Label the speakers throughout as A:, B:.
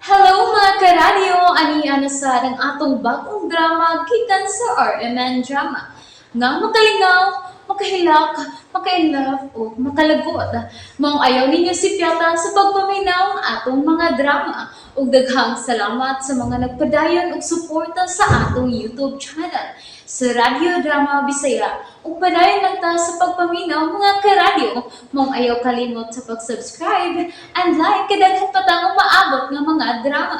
A: Hello mga karadyo! Ani na sad ang atong bagong drama gikan sa RMN Drama. Nga makalingaw, makahilak, makainlove o makalagot. Maong ayaw ninyo sipyata sa pagpaminaw ang atong mga drama. Ug daghang salamat sa mga nagpadayon og suporta sa atong YouTube channel sa Radyo Drama Bisaya. Ug padayon lang ta sa pagpaminaw mga karadyo. Maong ayaw kalimot sa pag-subscribe and like kay daghan pa tang umaabot nga mga drama.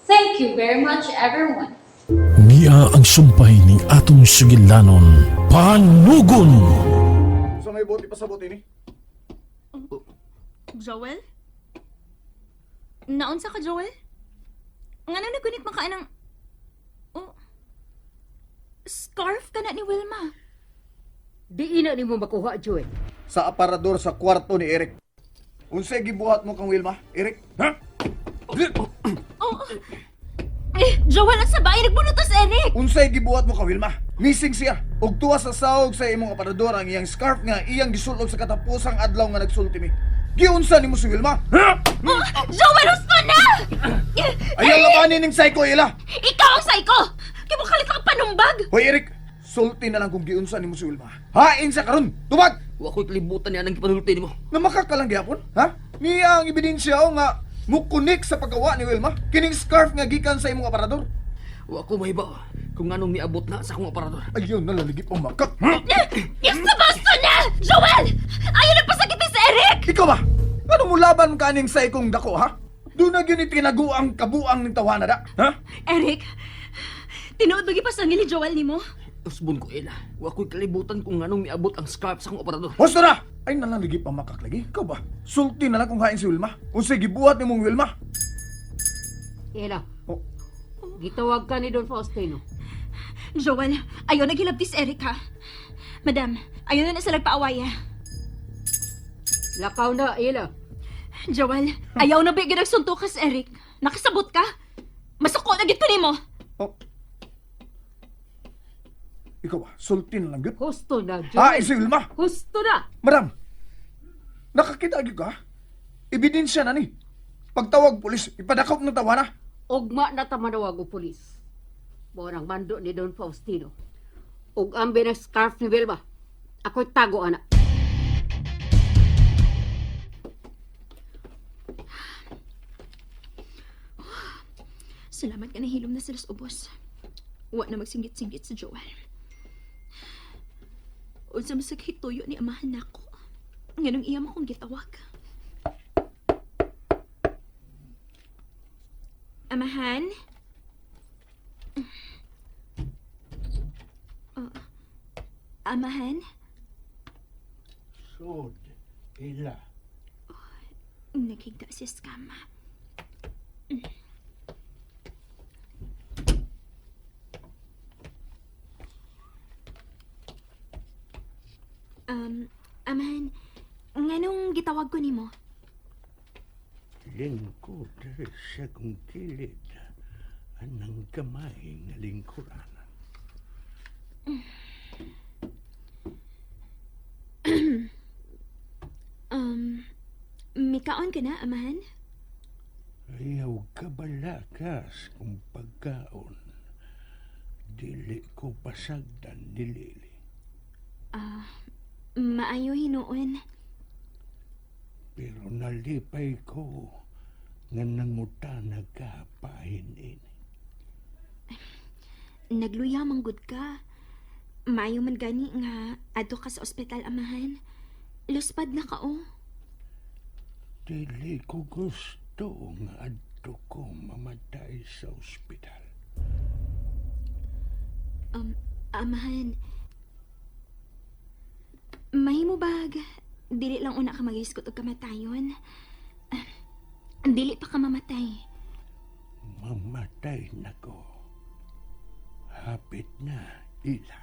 A: Thank you very much, everyone.
B: Niya ang sumpay ning atong sugilanon, Panugon!
C: Sa may bote pa sa bote ni?
D: Joel? Naunsa ka, Joel? Nga nang nagunit man ka anang... Oh, scarf ka na ni Wilma.
E: Di ina nimo makuha, Joel.
C: Sa aparador sa kwarto ni Eric. Unsay gibuhat mo kang Wilma, Eric? Ha?
D: Oh, eh, Joel, ang sabay, nagbunutos Eric!
C: Unsay gibuhat mo kang Wilma? Missing siya. Ug tuwa sa sahog sa imong aparador ang iyang scarf nga iyang gisulog sa katapusang adlaw nga nagsulti mi. Giunsa nimo si Wilma? Ha?
D: Oh, Joel, husto na!
C: Ayaw labanin ning psycho ila.
D: Ikaw ang psycho! Kibukalit ka panumbag!
C: Hoy Eric, sulti na lang kung giunsa nimo si Wilma. Hain sa karon. Tubag.
F: Wa ko'y kalibutan niya nang gipanulti nimo.
C: Na makakalang gyapon, ha? Niya ang ebidensya o nga mukunik sa paggawa ni Wilma kining scarf nga gikan sa imong aparador.
F: Wa ko mahibaw kung nganong miabot na sa akong aparador.
C: Ayun, nalalagip ang makak. Ha?
D: Yes, husto na! Joel! Ayaw na pasakitin si Eric!
C: Ikaw ba? Ano mo laban kaning sa ikong dako, ha? Doon na gyud tinago ang kabuang ning tawana da. Ha?
D: Eric, tinuod ba gipasangil ni Joel nimo?
F: Usbon ko ila. Wa ko'y kalibutan kung nganong miabot ang scarf sa akong aparador.
C: Husto na! Ay, nalalagip ang makak lagi. Ikaw ba? Sulti na lang kung hain si Wilma. Unsay gibuhat ni mong Wilma?
E: Ela,
C: Oh,
E: gitawag ka ni Don Faustino.
D: Joel, ayaw na gilabtis Eric ha. Madam, ayaw na na sa nagpaaway ha.
E: Lakaw na, Ela.
D: Joel, ayaw na ba ginagsuntok ka sa Eric? Nakasabot ka? Masuko na gid ko nimo.
C: Oh. Ikaw ba? Sulti na lang gyud.
E: Husto na, Joel.
C: Hain si Wilma!
E: Husto na!
C: Madam, nakakita gyud ka? Ebidensya na ni. Pagtawag pulis, ipadakop ng tawana.
E: Ugma na ta manawag og pulis. Mao nang mando ni Don Faustino. Ug ambi ng scarf ni Vilma. Ako'y tago, ana.
D: Salamat ka nahilom na sila sa ubos. Wa na magsinggit-singgit sa Joel. Unsa masakit tuyo ni amahan nako. Nganong iya mo kong gitawag. Amahan? Oh, amahan?
G: Sod, ila.
D: Naghigda si Scam. Amahan, nganong gitawag ko nimo?
G: Lingkod diri sa kong kilid. Anang gamay nga lingkuran.
D: Mikaon ka na, amahan?
G: Ayaw kabalakas kung pagkaon. Dili ko pasagdan ni Lili.
D: Maayo hinuon.
G: Pero nalipay ko nga nangutana ka pahin ini.
D: Nagluya manggod ka. Maayo man gani nga adto ka sa ospital, amahan. Luspad na ka, oh.
G: Dili ko gusto nga adto ko mamatay sa ospital.
D: Amahan, mahimo bag, dili lang una ka maghisgot og kamatayon. Ah, dili pa ka mamatay.
G: Mamatay na ko. Hapit na, ila.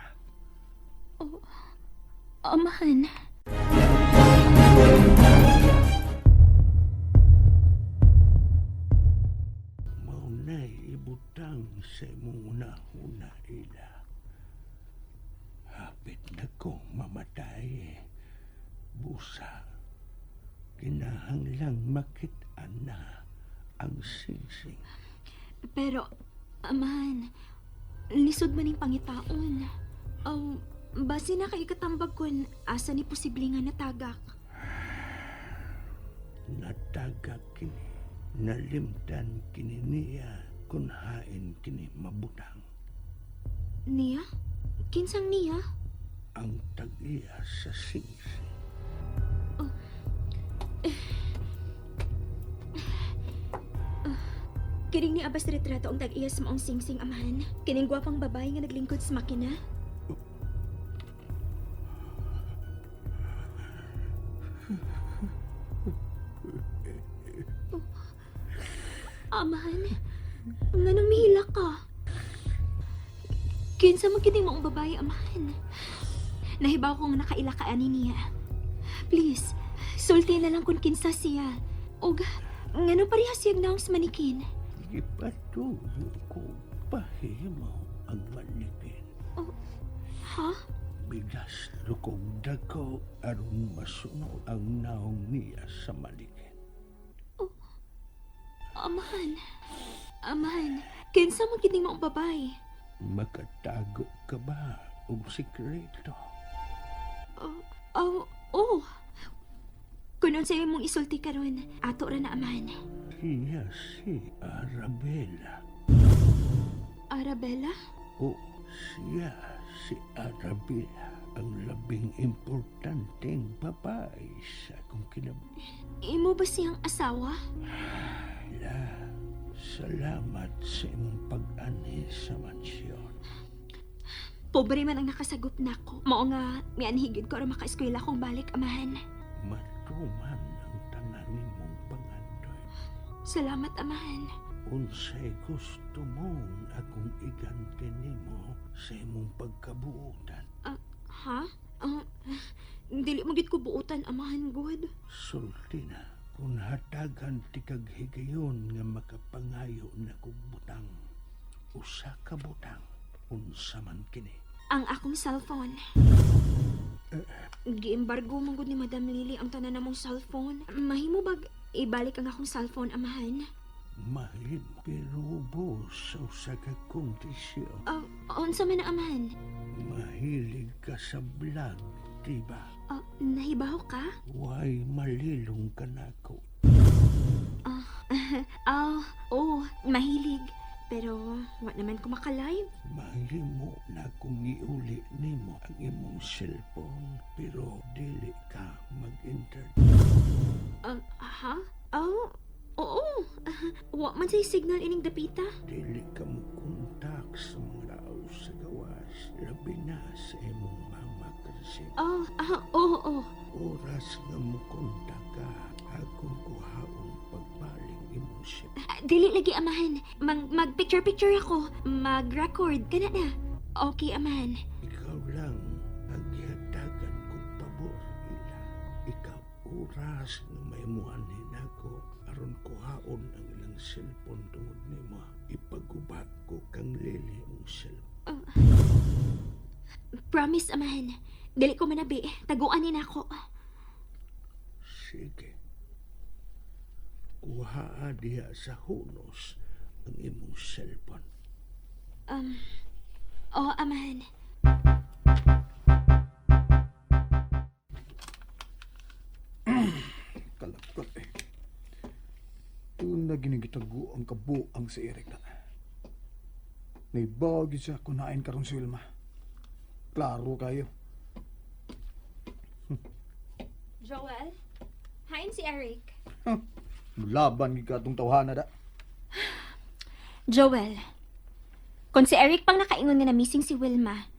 D: Amahan.
G: Maunay ibutang sa imong una-una, ila. Hapit na ko mamatay. Busa, kinahanglang makit-an na ang singsing.
D: Pero, amahan, lisod man ning pangitaon. Base na kay ikatambag kun asa ni posible nga natagak.
G: Natagak kini, nalimtan kini niya kung hain kini mabutang.
D: Niya? Kinsang niya?
G: Ang tag-iya sa singsing.
D: Kining ni Abbas retrato ang tag-iya sa maong singsing, amahan. Kining gwapang babae nga naglingkod sa makina. Oh. Amahan, nganong mihila ka? Kinsa man kining maong babae, amahan? Nahibaw ko nga nakaila ka ani niya. Please, sulti na lang kung kinsa siya. Og, ngano pareha siyang naong sa manikin?
G: Ipatuyo ko pahimo ang manikin.
D: Ha?
G: Bigas lukog dako aron masunog ang naong niya sa malikin.
D: Amahan. Amahan, kinsa man kining maong babae?
G: Makatago ka ba og sikreto?
D: Oh, oh, oh. Kung unsay imong isulti karon, ato ra na, amahan.
G: Siya si Arabella.
D: Arabella?
G: O siya si Arabella ang labing importanteng babae sa akong kinabuhi.
D: Imo ba siyang asawa?
G: La, salamat sa imong pag-anhi sa mansyon.
D: Pobre man ang nakasagop nako. Mao nga mianhigid ko aron makaeskwela kong balik, amahan.
G: Matuman ang tanan nimong pangandoy.
D: Salamat, amahan.
G: Unsay gusto mong akong iganti nimo sa imong pagkabuotan.
D: Ah, ha? Ah, dili mo gid ko buotan, amahan god.
G: Sulti na, kung hatagan ti kag higayon nga makapangayo na kog butang, usa ka butang, unsa man kini.
D: Ang akong cellphone. Giembargo man gud ni Madam Lily ang tanan namong cellphone. Mahimo bag ibalik ang akong cellphone, amahan?
G: Mahimo, pero ubos sa usa ka kondisyon.
D: Ah, unsa man na, amahan?
G: Mahilig ka sa vlog, diba?
D: Ah, nahibaw ka?
G: Why malilong ka nako?
D: Ah, oh, mahilig. Pero wa naman ko maka-live.
G: Mahimo na kung iuli nimo ang imong cellphone pero dili ka mag-internet.
D: Ah, ha? Oh, oo. Wa man say signal ining dapita.
G: Dili ka mo kontak sa mga tao sa gawas, labi na sa imong mama kasi.
D: Oh, ah, oo, oo.
G: Oras nga mo kontak ka, akong kuhaon pagbaling imong cellphone.
D: Ah, dili lagi, amahan. Mag picture-picture ako. Mag-record ka na na. Okay, amahan.
G: Ikaw lang ang gihatagan kong pabor, Ila. Ikaw, oras nga maimuan nako aron kuhaon ang ilang cellphone tungod nimo. Ipaguba ko kang Lily ang cellphone.
D: Promise, amahan. Dili ko manabi. Taguan ni nako.
G: Sige. Kuhaa diha sa hunos ang imong cellphone.
D: Oo, amahan.
C: Kalapkat eh. Doon na ginigitago ang kabuang si Eric na. Naibawag yun siya kunain karon si Wilma. Klaro kayo.
D: Joel? Hain si Eric.
C: Laban gid ka atong tawhana da.
D: Joel, kung si Eric pang nakaingon nga na missing si Wilma,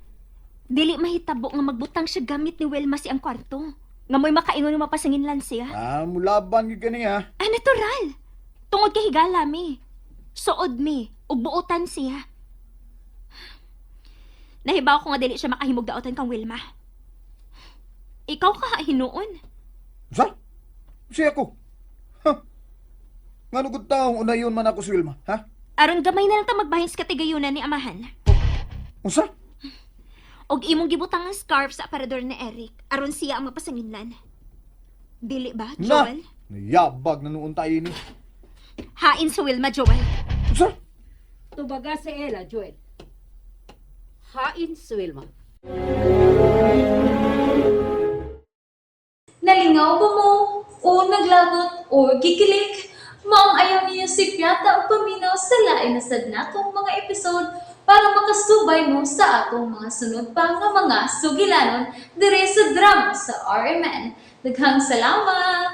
D: dili mahitabo nga magbutang siya gamit ni Wilma si ang kwarto. Nga mo'y makaingon nga mapasanginlan siya.
C: Ah, mulaban gid ka niya.
D: Ah, natural. Tungod kay higala mi. Suod mi. Ug buotan siya. Nahibaw ko nga dili siya makahimog daotan kang Wilma. Ikaw ka hinuon.
C: Sa? Siya ko. Ha? Ngano gud taong unayon man ako si Wilma, ha?
D: Aron gamay na lang ta magbahin sa katigayunan ni amahan.
C: Unsa?
D: Og imong gibutang ang scarf sa aparador ni Eric aron siya ang mapasanginlan. Dili ba,
C: Na!
D: Joel?
C: Niyabag na noon tayo ni.
D: Hain sa Wilma, Joel.
C: Unsa?
E: Tubaga sa ela, Joel. Hain si Wilma.
A: Nalingaw ba mo? O naglagot o gikilig? Maong ayaw niyo si Piata og paminaw sa lain na sad natong mga episode para makasubay mo sa atong mga sunod pa nga mga sugilanon dire sa drama sa RMN. Daghang salamat!